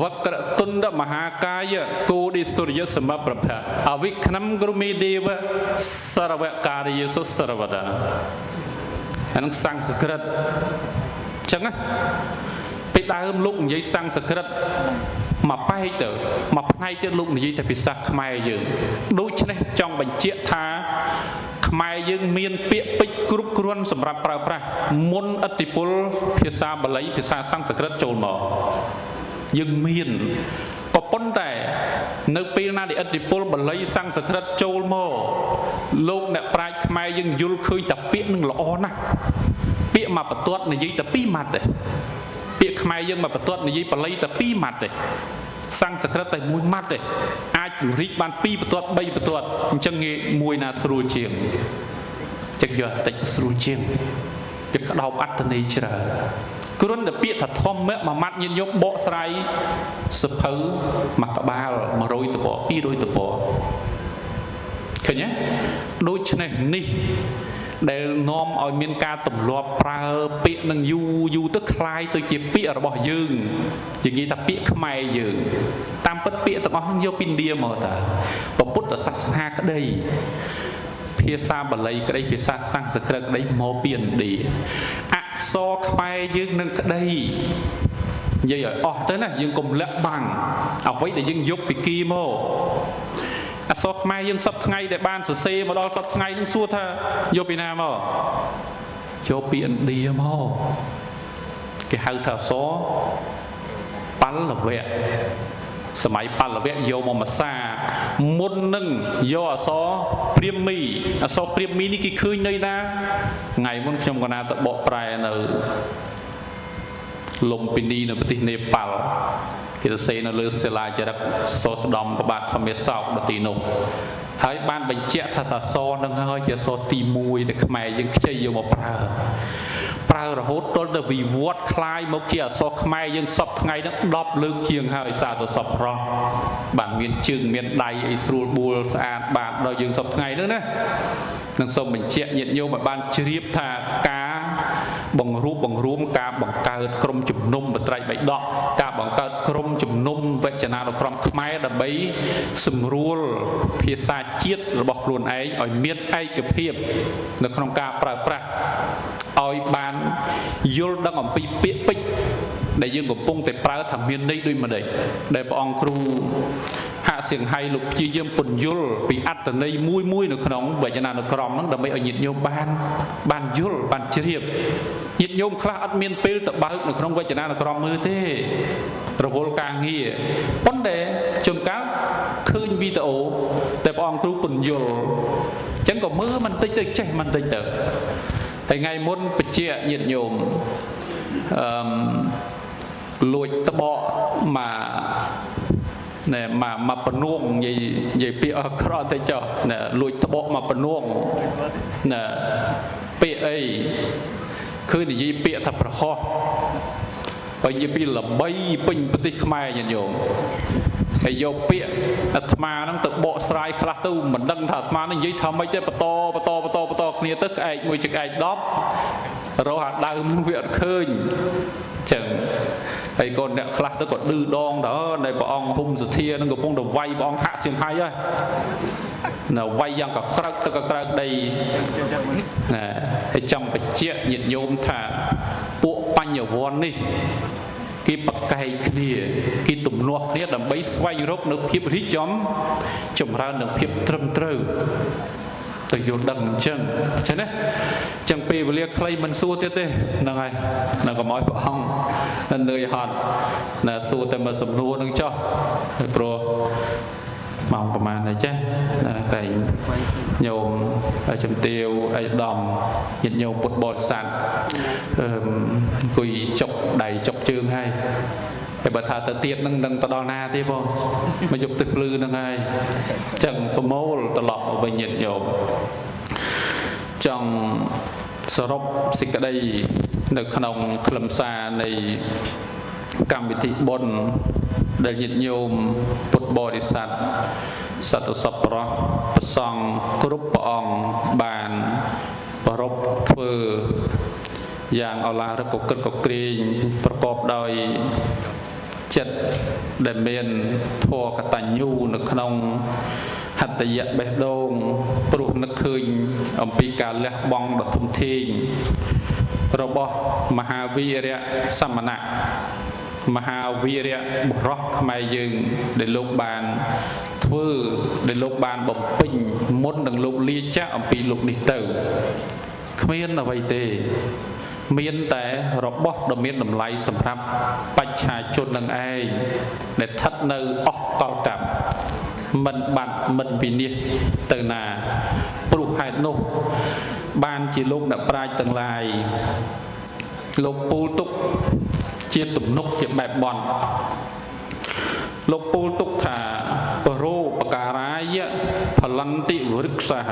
វក្រតុណ្ឌមហាកាយគោឌិសុរិយសមប្រភៈអវិក្នំគ្រុមេទេវសរវការិយសុសរវតាអានឹងសំស្ក្រឹតអញ្ចឹងណាពេលដើមលោកនិយាយសំស្ក្រឹតមកបែកទៅមកផ្នែកទៀតលោកនិយាយតែភាសាខ្មែរយើងដូច្នេះចង់បញ្ជាក់ថាខ្មែរយើងមានពាក្យពេចន៍គ្រប់គ្រាន់សម្រាប់ប្រើប្រាស់មុនឥទ្ធិពលភាសាបាលីភាសាសំស្ក្រឹតចូលមកយើងមានក៏ប៉ុន្តែនៅពេលណាដែលឥទ្ធិពលបាលីសំស្ក្រឹតចូលមកលោកអ្នកប្រាជ្ញខ្មែរយើងយល់ឃើញតែពាក្យនឹងល្អណាស់ពាក្យមកបន្ទាត់និយាយតែពីរម៉ាត់ទេពាក្យខ្មែរយើងមកបន្ទាត់និយាយបាលីតែពីរម៉ាត់ទេសំស្ក្រឹតតែមួយម៉ាត់ទេអាចពង្រីកបាន2បន្ទាត់3បន្ទាត់អញ្ចឹងងាយមួយណាស្រួលជាងចឹងយកតិចស្រួលជាងវាក្តោបអត្ថន័យច្រើនគ្រាន់តែពាក្យថាធម្មៈមួយម៉ាត់ញាតិញោមបកស្រាយសភៅមួយក្បាល100ទំព័រ200ទំព័រឃើញទេដូច្នេះនេះដែលនាំឲ្យមានការទម្លាប់ប្រើពាក្យនឹងយូរយូរទៅคล้ายទៅជាពាក្យរបស់យើងនិយាយថាពាក្យខ្មែរយើងតាមពិតពាក្យទាំងអស់ហ្នឹងយកពីឥណ្ឌាមកតើពុទ្ធសាសនាក្តីភាសាបាលីក្តីភាសាសំស្ក្រឹតក្តីមកពីឥណ្ឌាអក្សរខ្មែរយើងនឹងក្តីនិយាយឲ្យអស់ទៅណាយើងកុំលាក់បាំងអ្វីដែលយើងយកពីគីមកអក្សរខ្មែរយើងសពថ្ងៃដែលបានសរសេរមកដល់សពថ្ងៃនឹងសួរថាយកពីណាមកយកពីឥណ្ឌាមកគេហៅថាអក្សរបល្វៈសម័យបល្វៈយកមកភាសាមុននឹងយកអក្សរព្រាមីអក្សរព្រាមីនេះគេឃើញនៅណាថ្ងៃមុនខ្ញុំកណាទៅបកប្រែនៅលំពិនីនៅប្រទេសនេប៉ាល់គេសរសេរនៅលើសិលាចារឹកសសរស្ដំព្រះបាទធម្មសោកនៅទីនោះហើយបានបញ្ជាក់ថាសសរនឹងហើយជាអក្សរទី1ដែលខ្មែរយើងខ្ចីយកមកប្រើប្រើរហូតទល់ទៅវិវត្តคล้ายមកជាអក្សរខ្មែរយើងសពថ្ងៃហ្នឹង10លើកជាងហើយសាទសពរោះបានមានជើងមានដៃអីស្រួលបួលស្អាតបាទដល់យើងសពថ្ងៃហ្នឹងណានឹងសូមបញ្ជាក់ញាតិញោមឲ្យបានជ្រាបថាការបង្រួបបង្រួមការបង្កើតក្រុមជំនុំបត្រៃបៃដកការបង្កើតក្រុមជំនុំវចនានុក្រមខ្មែរដើម្បីសម្រួលភាសាជាតិរបស់ខ្លួនឯងឲ្យមានឯកភាពនៅក្នុងការប្រើប្រាស់ឲ្យបានយល់ដឹងអំពីពាក្យពេចន៍ដែលយើងកំពុងតែប្រើថាមានន័យដូចម្ដេចដែលព្រះអង្គគ្រូហាក់សៀងហៃលោកព្យាយាមពន្យល់ពីអត្ថន័យមួយមួយនៅក្នុងវចនានុក្រមហ្នឹងដើម្បីឲ្យញាតិញោមបានយល់បានជ្រាបញាតិញោមខ្លះអត់មានពេលទៅបើកនៅក្នុងវចនានុក្រមមើលទេរវល់ការងារប៉ុន្តែជួនកាលឃើញវីដេអូដែលព្រះអង្គគ្រូពន្យល់អញ្ចឹងក៏មើលមិនតិចទៅចេះមិនតិចទៅហើយថ្ងៃមុនបជាញាតិញោមអឺលួចត្បកមកណែមកពនួងនិយាយពាក្យអក្រក់ទៅចុះណែលួចត្បកមកពនួងណែពាក្យអីគឺនិយាយពាក្យថាប្រហោះហើយនិយាយពីល្បីពេញប្រទេសខ្មែរញាតិញោមហើយយកពាក្យអាត្មាហ្នឹងទៅបកស្រាយខ្លះទៅមិនដឹងថាអាត្មាហ្នឹងនិយាយថាម៉េចទេបន្តបន្តបន្តបន្តគ្នាទៅក្អែកមួយចក្អែក10រកអាដើមវាអត់ឃើញចឹងហើយកូនអ្នកខ្លះទៅក៏ឌឺដងទៅនៅព្រះអង្គហ៊ុំសធានឹងកំពុងតែវាយព្រះអង្គហាក់សៀងហៃហើយនៅវាយយ៉ាងកក្រើកទៅកក្រើកដីណាហើយចង់បញ្ជាក់ញាតិញោមថាពួកបញ្ញវន្តនេះគេប្រកែកគ្នាគេទំនាស់គ្នាដើម្បីស្វែងរកនៅភាពរីកចម្រើននិងភាពត្រឹមត្រូវទៅយល់ដឹងអញ្ចឹងណាអញ្ចឹងពេលវេលាខ្លីមិនសួរទៀតទេហ្នឹងហើយនឹងកុំឲ្យព្រះអង្គនឿយហត់ណាសួរតែមួយសំណួរនឹងចោះព្រោះម៉ោងប្រហែលហើយចេះណាតែញោមជំទាវអៃដាមញាតិញោមពុទ្ធបរិស័ទអង្គុយចុកដៃចុកជើងហើយហើយបើថាទៅទៀតនឹងនឹងទៅដល់ណាទេបងមកយកទឹកភ្លឺនឹងហើយអញ្ចឹងប្រមូលត្រឡប់មកវិញញាតិញោមចង់សរុបសេចក្តីនៅក្នុងខ្លឹមសារនៃកម្មវិធីបុណ្យដែលញាតិញោមពុទ្ធបរិស័ទសត្វសប្បុរសប្រសង់គ្រប់ព្រះអង្គបានប្រពធ្វើយ៉ាងអឡារកកឹតកក្រែងប្រកបដោយ ចិត្តដែលមានធម៌កតញ្ញូនៅក្នុងហត្តយៈបេះដូងព្រោះនឹកឃើញអំពីការលះបង់ដ៏ធំធេងរបស់មហាវីរៈសមណៈមហាវីរៈបុរសខ្មែរយើងដែលលោកបានធ្វើដែលលោកបានបំពេញមុននឹងលោកលាចាកអំពីលោកនេះទៅគ្មានអ្វីទេមានតែរបស់ដ៏មានតម្លៃសម្រាប់បច្ឆាជននឹងឯងដែលស្ថិតនៅអស់កលកម្មមិនបាត់មិនវិនិច្ឆ័យទៅណាព្រោះហេតុនោះបានជាលោកអ្នកប្រាជ្ញទាំងឡាយលោកពូលទុកជាទំនុកជាបែបបន់លោកពូលទុកថាបរោបការាយផលន្តិវរិក្សហ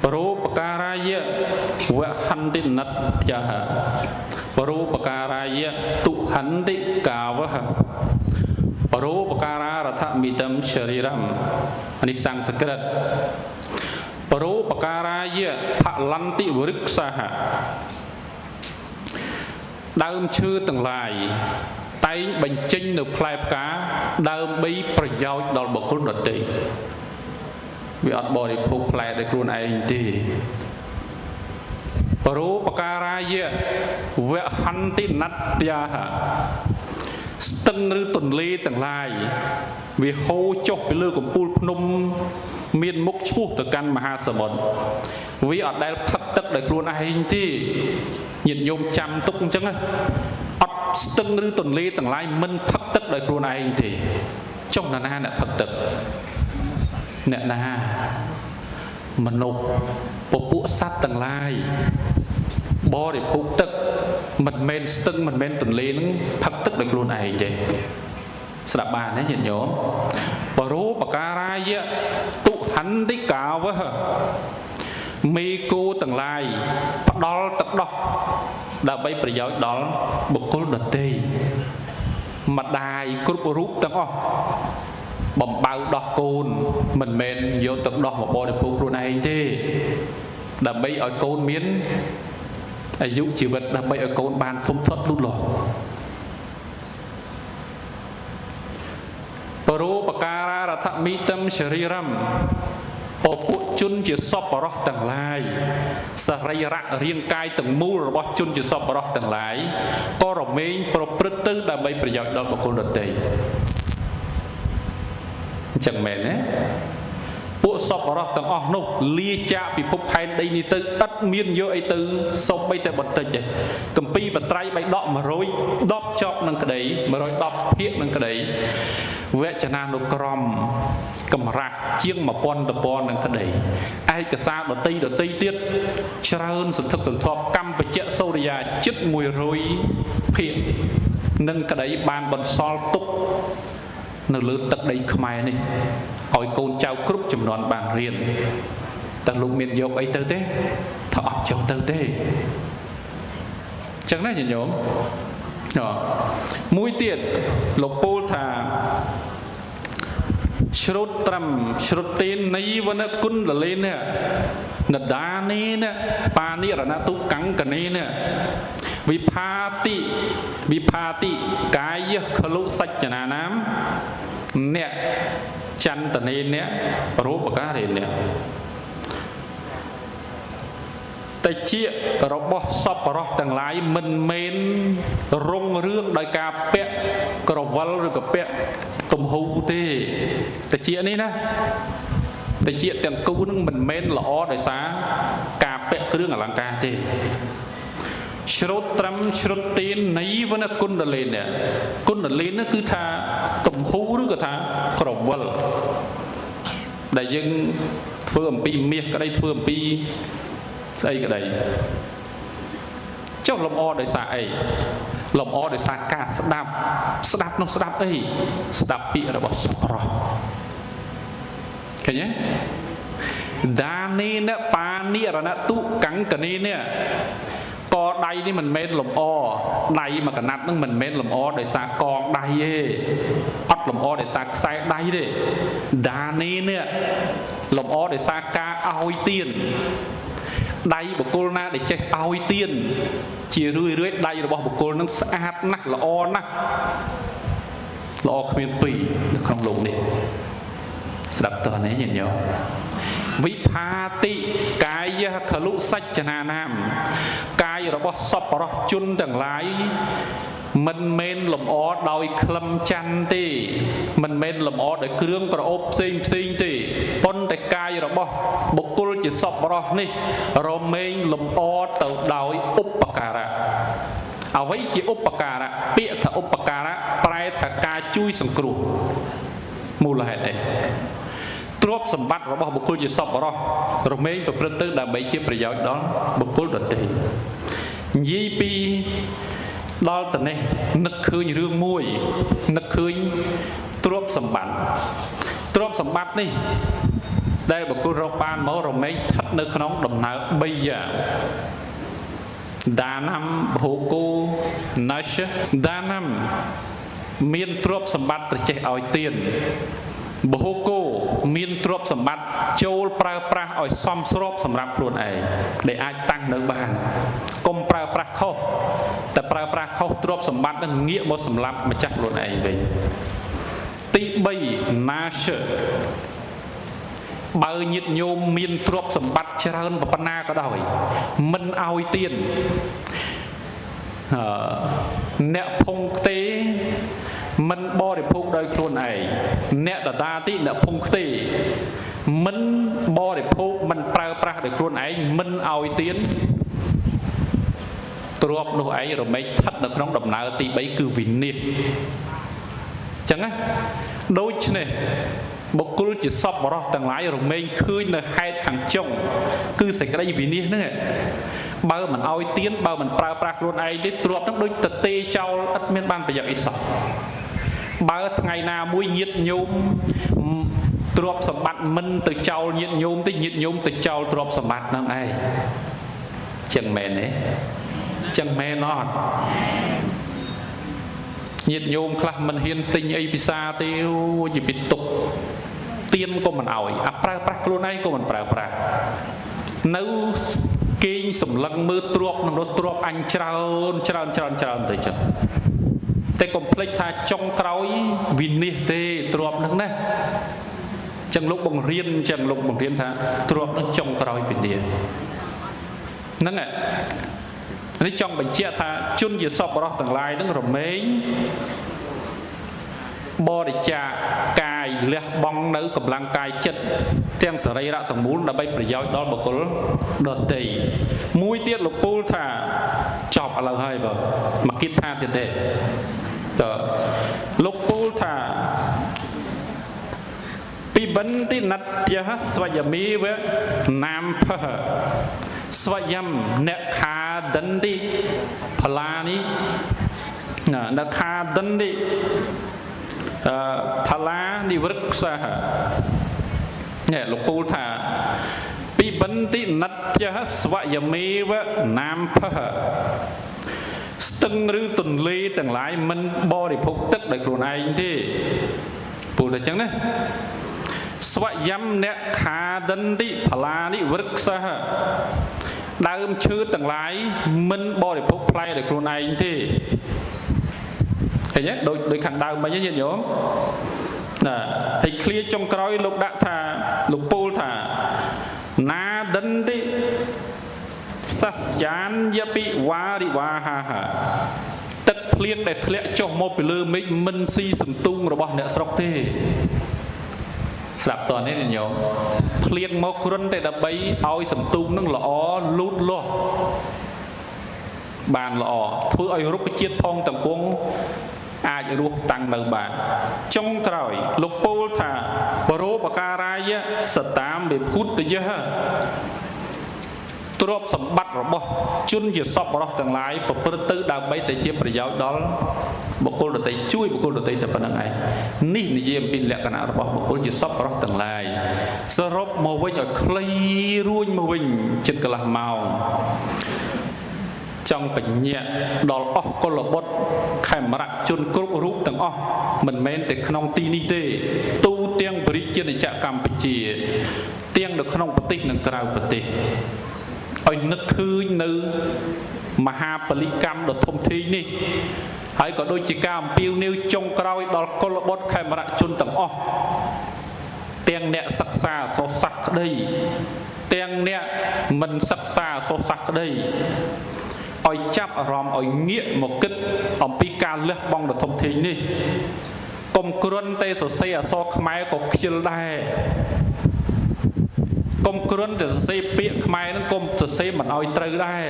បរោបការាយវហន្តិនត្យហបរោបការាយទុហន្តិកាវហបរោបការារថមិតំശរីរំនេះសំស្ក្រឹតបរោបការាយផលន្តិវរិក្សហដើមឈើទាំងឡាយតែងបញ្ចេញនៅផ្លែផ្កាដើម្បីប្រយោជន៍ដល់បុគ្គលដទៃវាអត់បរិភោគផ្លែដោយខ្លួនឯងទេបរោបការាយវហន្តិនត្យាហស្ទឹងឬទន្លេទាំងឡាយវាហូរចុះពីលើកំពូលភ្នំមានមុខឆ្ពោះទៅកាន់មហាសមុទ្រវាអត់ដែលផឹកទឹកដោយខ្លួនឯងទេញាតិញោមចាំទុកអញ្ចឹងណាអត់ស្ទឹងឬទន្លេទាំងឡាយមិនផឹកទឹកដោយខ្លួនឯងទេចុះណាណាអ្នកផឹកទឹកអ្នកណាមនុស្សពពួកសត្វទាំងឡាយបរិភោគទឹកមិនមែនស្ទឹងមិនមែនទន្លេនឹងផឹកទឹកដោយខ្លួនឯងទេស្ដាប់បានទេញាតិញោមបរោបការាយទុហន្តិកាវហមេគោទាំងឡាយផ្ដល់ទឹកដោះដើម្បីប្រយោជន៍ដល់បុគ្គលដទៃម្ដាយគ្រប់រូបទាំងអស់បំបៅដោះកូនមិនមែនយកទឹកដោះមកបរិភោគខ្លួនឯងទេដើម្បីឲ្យកូនមានអាយុជីវិតដើម្បីឲ្យកូនបានធំធាត់លូតលាស់បរោបការារថមិតំശរីរំពពួកជនជាសពរោះទាំងឡាយសរីរៈរាងកាយទាំងមូលរបស់ជនជាសពរោះទាំងឡាយក៏រមែងប្រព្រឹត្តទៅដើម្បីប្រយោជន៍ដល់បុគ្គលដទៃអញ្ចឹងមែនទេពួកសពរោះទាំងអស់នោះលាចាកពិភពផែនដីនេះទៅឥតមានយកអីទៅសូម្បីតែបន្តិចទេគម្ពីរបត្រៃបៃដក110ចប់នឹងក្តី110ភាគនឹងក្តីវចនានុក្រមកម្រាស់ជាង1000ទំព័រនឹងក្តីឯកសារដតីដតីទៀតច្រើនសន្ធឹកសន្ធាប់កម្ពជៈសូរិយាជិត100ភាគនឹងក្តីបានបន្សល់ទុកនៅលើទឹកដីខ្មែរនេះឲ្យកូនចៅគ្រប់ចំនួនបានរៀនតើលោកមានយកអីទៅទេថាអត់យកទៅទេចឹងណាញាតិញោមមួយទៀតលោកពូលថាश्រុត្រឹមश्រុតេណៃវនគុណលលេននដានេនបានិរណតុកង្កនេនវិផាតិវិផាតិកាយខលុសច្ចនានាមអ្នកចន្ទនេនរូបការិនតិចរបស់សពរោះទាំងឡាយមិនមែនរុងរឿងដោយការពាក់ក្រវិលឬក៏ពាក់ទំហូទេតិចនេះណាតិចទាំងគូនឹងមិនមែនល្អដោយសារការពាក់គ្រឿងអលង្ការទេश्រុត្រឹមश्រុតេណៃវនគុណលេនគុណលេនគឺថាទំហូឬក៏ថាក្រវិលដែលយើងធ្វើអំពីមាសក្តីធ្វើអំពីស្អីក្តីចុះលំអដោយសារអីលំអដោយសារការស្ដាប់ស្ដាប់នោះស្ដាប់អីស្ដាប់ពាក្យរបស់សប្បុរសឃើញទេដានេនបានិរណតុកង្កនេនកដៃនេះមិនមែនលំអដៃមួយកណាត់នឹងមិនមែនលំអដោយសារកងដៃទេអត់លំអដោយសារខ្សែដៃទេដានេនលំអដោយសារការឲ្យទៀន ដៃបុគ្គលណាដែលចេះឲ្យទៀនជារឿយរឿយដៃរបស់បុគ្គលនឹងស្អាតណាស់ល្អណាស់ល្អគ្មានពីរនៅក្នុងលោកនេះស្ដាប់តើនេះញាតិញោមវិផាតិកាយខលុសច្ចនានាមកាយរបស់សប្បុរសជនទាំងឡាយមិនមែនលម្អដោយក្លឹមច័ន្ទទេមិនមែនលម្អដោយគ្រឿងក្រអូបផ្សេងផ្សេងទេប៉ុន្តែកាយរបស់បុគ្គលជាសប្បុរសនេះរមែងលម្អទៅដោយឧបការៈអ្វីជាឧបការៈពាក្យថាឧបការៈប្រែថាការជួយសង្គ្រោះមូលហេតុអីទ្រព្យសម្បត្តិរបស់បុគ្គលជាសប្បុរសរមែងប្រព្រឹត្តទៅដើម្បីជាប្រយោជន៍ដល់បុគ្គលដទៃនិយាយពីដល់តនេះនឹកឃើញរឿងមួយនឹកឃើញទ្រព្យសម្បត្តិទ្រព្យសម្បត្តិនេះដែលបុគ្គលរកបានមករមែងស្ថិតនៅក្នុងដំណើរ3យ៉ាងដានំហូកូណាស់ដានំមានទ្រព្យសម្បត្តិត្រចេះឲ្យទៀនបហូកូមានទ្រព្យសម្បត្តិចូលប្រើប្រាស់ឲ្យសមស្របសម្រាប់ខ្លួនឯងដែលអាចតាំងនៅបានកុំប្រើប្រាស់ខុសតែប្រើប្រាស់ខុសទ្រព្យសម្បត្តិនឹងងាកមកសម្លាប់ម្ចាស់ខ្លួនឯងវិញទី3ណាសបើញាតិញោមមានទ្រព្យសម្បត្តិច្រើនប៉ុណ្ណាក៏ដោយមិនឲ្យទៀនអ្នកភងខ្ទេមិនបរិភោគដោយខ្លួនឯងអ្នកតដាតិអ្នកភងខ្ទេមិនបរិភោគមិនប្រើប្រាស់ដោយខ្លួនឯងមិនឲ្យទៀនទ្រព្យនោះឯងរមែងស្ថិតនៅក្នុងដំណើរទី3គឺវិនិច្ឆ័យអញ្ចឹងណាដូច្នេះបុគ្គលជាសប្បុរសទាំងឡាយរមែងឃើញនៅហេតុខាងចុងគឺសេចក្តីវិនិច្ឆ័យហ្នឹងបើមិនឲ្យទៀនបើមិនប្រើប្រាស់ខ្លួនឯងទេទ្រព្យហ្នឹងដូចតទេចោលឥតមានបានប្រយោជន៍អីសោះបើថ្ងៃណាមួយញាតិញោមទ្រព្យសម្បត្តិមិនទៅចោលញាតិញោមទេញាតិញោមទៅចោលទ្រព្យសម្បត្តិហ្នឹងឯងចឹងមែនទេចឹងមែនអត់ញាតិញោមខ្លះមិនហ៊ានទិញអីពិសាទេអូយពីទុកទៀនក៏មិនឲ្យអាប្រើប្រាស់ខ្លួនឯងក៏មិនប្រើប្រាស់នៅគេងសម្លឹងមើលទ្រព្យនឹងរត់ទ្រព្យអញច្រើនច្រើនច្រើនច្រើនទៅចឹងតែកុំភ្លេចថាចុងក្រោយវិនិច្ឆ័យទេទ្រព្យនឹងណាចឹងលោកបង្រៀនចឹងលោកបង្រៀនថាទ្រព្យនឹងចុងក្រោយវិនិច្ឆ័យហ្នឹងនេះចង់បញ្ជាក់ថាជនជាសប្បុរសទាំងឡាយនឹងរមែងបរិច្ចាគកាយលះបង់នៅកម្លាំងកាយចិត្តទាំងសរីរៈទាំងមូលដើម្បីប្រយោជន៍ដល់បុគ្គលដទៃមួយទៀតលោកពូលថាចប់ឥឡូវហើយបើមកគិតថាទៀតទេតើលោកពូលថាពិបន្តិណត្យស្វយមេវណាមភៈស្វយំអ្នកខាដន្តិផលានិអ្នកខាដន្តិផលានិវឹក្សនេះលោកពូលថាពិបន្តិណត្យស្វយមេវណាមភៈស្ទឹងឬទន្លេទាំងឡាយមិនបរិភោគទឹកដោយខ្លួនឯងទេពូលតែចឹងណាស្វយំអ្នកខាដន្តិផលានិវឹក្សដើមឈើទាំងឡាយមិនបរិភោគផ្លែដោយខ្លួនឯងទេឃើញទេដូចខាងដើមមិញញាតិញោមណាហើយឃ្លាចុងក្រោយលោកដាក់ថាលោកពូលថាណាដន្តិសស្យានយពិវារិវាហាហាទឹកភ្លៀងដែលធ្លាក់ចុះមកពីលើមេឃមិនស៊ីសន្ទុងរបស់អ្នកស្រុកទេស្ដាប់តើនេះញោមភ្លៀងមកគ្រុនតែដើម្បីឲ្យសន្ទុងនឹងល្អលូតលាស់បានល្អធ្វើឲ្យរុក្ខជាតិផងទាំងពងអាចរស់តាំងនៅបានចុងក្រោយលោកពូលថាបរោបការាយសតាមវិភូតយៈទ្រព្យសម្បត្តិរបស់ជនជាសប្បុរសទាំងឡាយប្រព្រឹត្តទៅដើម្បីតែជាប្រយោជន៍ដល់បុគ្គលដទៃជួយបុគ្គលដទៃតែប៉ុណ្្នឹងឯងនេះនិយាយអំពីលក្ខណៈរបស់បុគ្គលជាសប្បុរសទាំងឡាយសរុបមកវិញឲ្យខ្លីរួញមកវិញជិតកន្លះម៉ោងចង់បញ្ញត្តិដល់អស់កុលបុត្រខេមរៈជនគ្រប់រូបទាំងអស់មិនមែនតែក្នុងទីនេះទេទូទាំងប្រជាណាចក្រកម្ពុជាទាំងនៅក្នុងប្រទេសនិងក្រៅប្រទេស ឲ្យនឹកឃើញនៅមហាពលិកម្មដ៏ធំធេងនេះហើយក៏ដូចជាការអំពាវនាវចុងក្រោយដល់កុលបុត្រខេមរៈជនទាំងអស់ទាំងអ្នកសិក្សាអក្សរសាស្ត្រក្តីទាំងអ្នកមិនសិក្សាអក្សរសាស្ត្រក្តីឲ្យចាប់អារម្មណ៍ឲ្យងាកមកគិតអំពីការលះបង់ដ៏ធំធេងនេះកុំគ្រាន់តែសរសេរអក្សរខ្មែរក៏ខ្ជិលដែរកុំគ្រាន់តែសរសេរពាក្យខ្មែរហ្នឹងកុំសរសេរមិនឲ្យត្រូវដែរ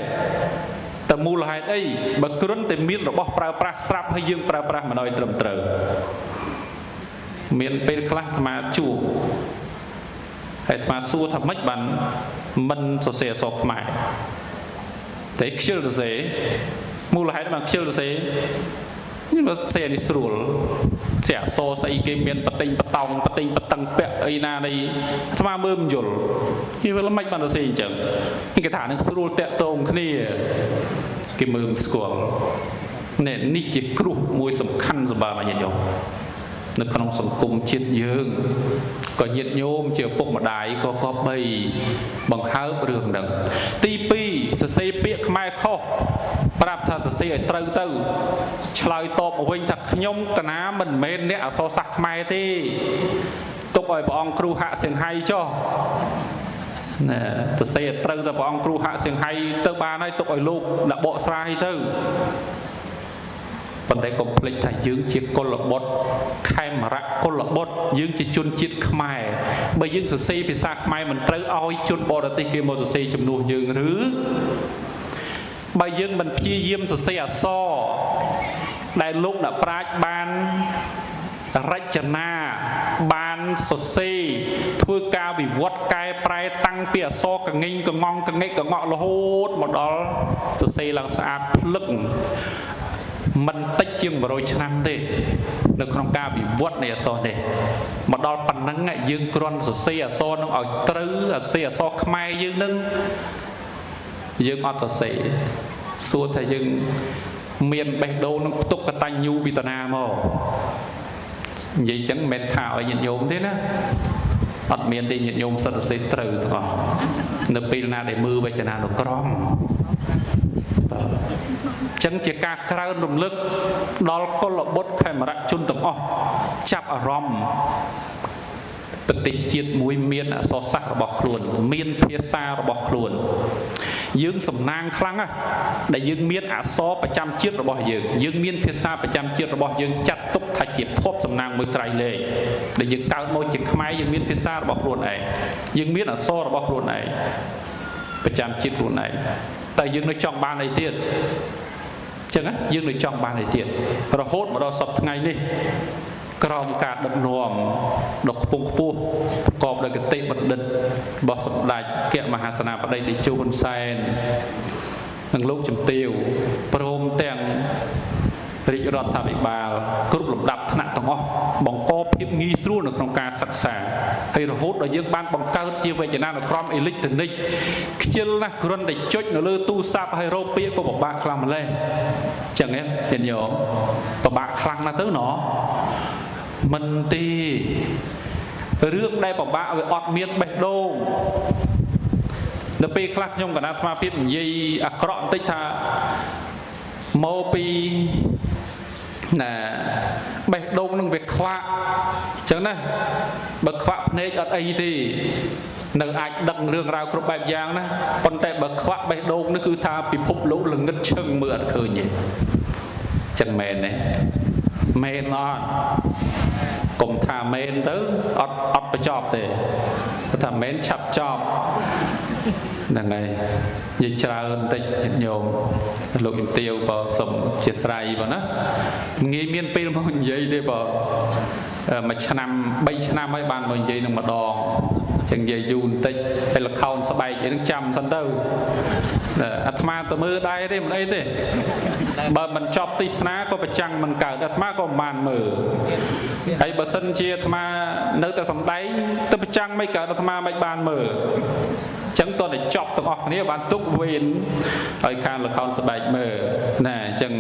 តែមូលហេតុអីបើគ្រាន់តែមានរបស់ប្រើប្រាស់ស្រាប់ហើយយើងប្រើប្រាស់មិនឲ្យត្រឹមត្រូវមានពេលខ្លះអាត្មាជួបហើយអាត្មាសួរថាម៉េចបានមិនសរសេរអក្សរខ្មែរតែខ្ជិលសរសេរមូលហេតុបានខ្ជិលសរសេរនេះបើសេនេះស្រួលជាអក្សរស្អីគេមានបតិញបតោងបតិញបតឹងពាក់អីណានៃអាត្មាមើលមិនយល់គេវាមិនបានសរសេរអញ្ចឹងគេថានឹងស្រួលតាក់ទងគ្នាគេមើលមិនស្គាល់នេះនេះជាគ្រោះមួយសំខាន់សម្រាប់ញាតិញោមនៅក្នុងសង្គមជាតិយើងក៏ញាតិញោមជាឪពុកម្ដាយក៏គប្បីបង្ហើបរឿងហ្នឹងទី2សរសេរពាក្យខ្មែរខុសប្រាប់ថាសរសេរឲ្យត្រូវទៅឆ្លើយតបមកវិញថាខ្ញុំកណាមិនមែនអ្នកអក្សរសាស្ត្រខ្មែរទេទុកឲ្យព្រះអង្គគ្រូហាក់សៀងហៃចុះណែសរសេរឲ្យត្រូវទៅព្រះអង្គគ្រូហាក់សៀងហៃទៅបានហើយទុកឲ្យលោកដាក់បកស្រាយទៅប៉ុន្តែកុំភ្លេចថាយើងជាកុលបុត្រខេមរៈកុលបុត្រយើងជាជនជាតិខ្មែរបើយើងសរសេរភាសាខ្មែរមិនត្រូវឲ្យជនបរទេសគេមកសរសេរជំនួសយើងឬបើយើងមិនព្យាយាមសរសេរអក្សរដែលលោកអ្នកប្រាជ្ញបានរចនាបានសរសេរធ្វើការវិវត្តកែប្រែតាំងពីអក្សរកងិញកងងកងិកកងក់រហូតមកដល់សរសេរឡើងស្អាតភ្លឹកមិនតិចជាង100ឆ្នាំទេនៅក្នុងការវិវត្តនៃអក្សរនេះមកដល់ប៉ុណ្ណឹងយើងគ្រាន់សរសេរអក្សរនឹងឲ្យត្រូវសរសេរអក្សរខ្មែរយើងនឹងយើងអត់សរសេរសួរថាយើងមានបេះដូងនឹងផ្ទុកកតញ្ញូពីតាណាមកនិយាយចឹងមិនមែនថាឲ្យញាតិញោមទេណាអត់មានទេញាតិញោមសិតសរសេរត្រូវទាំងអស់នៅពេលណាដែលមើលវចនានុក្រមបាទចឹងជាការក្រើនរំលឹកដល់កុលបុត្រខេមរៈជនទាំងអស់ចាប់អារម្មណ៍ប្រទេសជាតិមួយមានអក្សរសាស្ត្ររបស់ខ្លួនមានភាសារបស់ខ្លួនយើងសំណាងខ្លាំងណាស់ដែលយើងមានអក្សរប្រចាំជាតិរបស់យើងយើងមានភាសាប្រចាំជាតិរបស់យើងចាត់ទុកថាជាភ័ព្វសំណាងមួយក្រៃលែងដែលយើងកើតមកជាខ្មែរយើងមានភាសារបស់ខ្លួនឯងយើងមានអក្សររបស់ខ្លួនឯងប្រចាំជាតិខ្លួនឯងតែយើងនៅចង់បានអីទៀតចឹងណាយើងនៅចង់បានអីទៀតរហូតមកដល់សប្តាហ៍ថ្ងៃនេះក្រោមការដឹកនាំដ៏ខ្ពង់ខ្ពស់ប្រកបដោយគតិបណ្ឌិតរបស់សម្ដេចគមហាសេនាបតីតេជោហ៊ុនសែននិងលោកជំទាវព្រមទាំងរាជរដ្ឋាភិបាលគ្រប់លំដាប់ថ្នាក់ទាំងអស់បង្កភាពងាយស្រួលនៅក្នុងការសិក្សាហើយរហូតដល់យើងបានបង្កើតជាវចនានុក្រមអេឡិចត្រូនិកខ្ជិលណាស់គ្រាន់តែចុចនៅលើទូរស័ព្ទហើយរកពាក្យក៏ពិបាកខ្លាំងម្ល៉េះចឹងហ៎ញាតិញោមពិបាកខ្លាំងណាស់ទៅណោះមិនទេរឿងដែលពិបាកវាអត់មានបេះដូងនៅពេលខ្លះខ្ញុំកណាអាត្មាភាពនិយាយអាក្រក់បន្តិចថាមកពីណាបេះដូងនឹងវាខ្វាក់អញ្ចឹងណាបើខ្វាក់ភ្នែកអត់អីទេនៅអាចដឹងរឿងរ៉ាវគ្រប់បែបយ៉ាងណាប៉ុន្តែបើខ្វាក់បេះដូងនេះគឺថាពិភពលោកល្ងឹតឈឹងមើលអត់ឃើញទេចឹងមែនទេមែនអត់កុំថាមែនទៅអត់អត់បញ្ចប់ទេគាត់ថាមែនឆាប់ចប់ហ្នឹងហើយនិយាយច្រើនបន្តិចញាតិញោមលោកជំទាវបើសូមជាស្រ័យបើណាងាយមានពេលមកនិយាយទេបើមួយឆ្នាំ3ឆ្នាំហើយបានមកនិយាយនឹងម្ដងចឹងនិយាយយូរបន្តិចហើយលខោនស្បែកអីហ្នឹងចាំសិនទៅអាត្មាទៅមើលដែរទេមិនអីទេបើមិនចប់ទស្សនាក៏ប្រចាំងមិនកើតអាត្មាក៏មិនបានមើលហើយបើសិនជាអាត្មានៅតែសំដែងទៅប្រចាំងមិនកើតអាត្មាមិនបានមើលចឹងតើតែចប់ទាំងអស់គ្នាបានទុកវេនឲ្យខាងលខោនស្បែកមើលណាអញ្ចឹង